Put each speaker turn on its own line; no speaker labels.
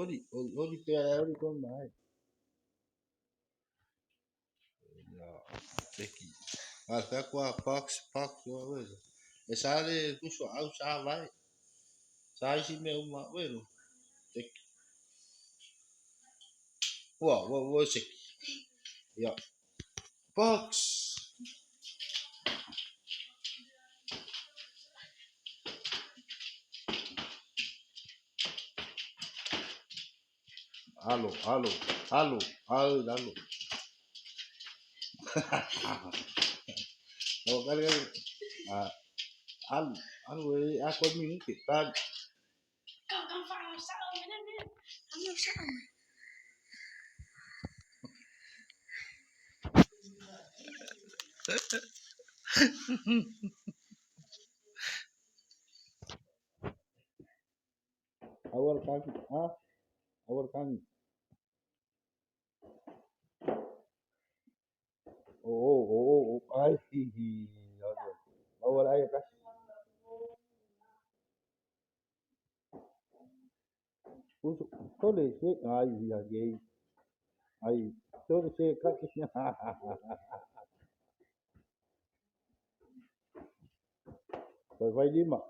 Oli, oli, oli pea e oli kona ai. Ya, seki. A ka kwa box, box wa we. E sa le kuso au sa vai. Sa isi me uma we lo. Seki. Ua, ua, ua seki. Ya. Box. Alo, alo, alo, alo, alo. O, kare, kare. Ah, alo, alo, e a koe minute. Kare.
Kau kau fa sa o mena ne. Amo sa o.
Awal kaki, ah, awal kaki. Oh, oh, oh, oh, ai, hi, hi, awal ai ka. Uso, tole se, ai, ai, ai, ai, tole se kaki. Vai, vai lima.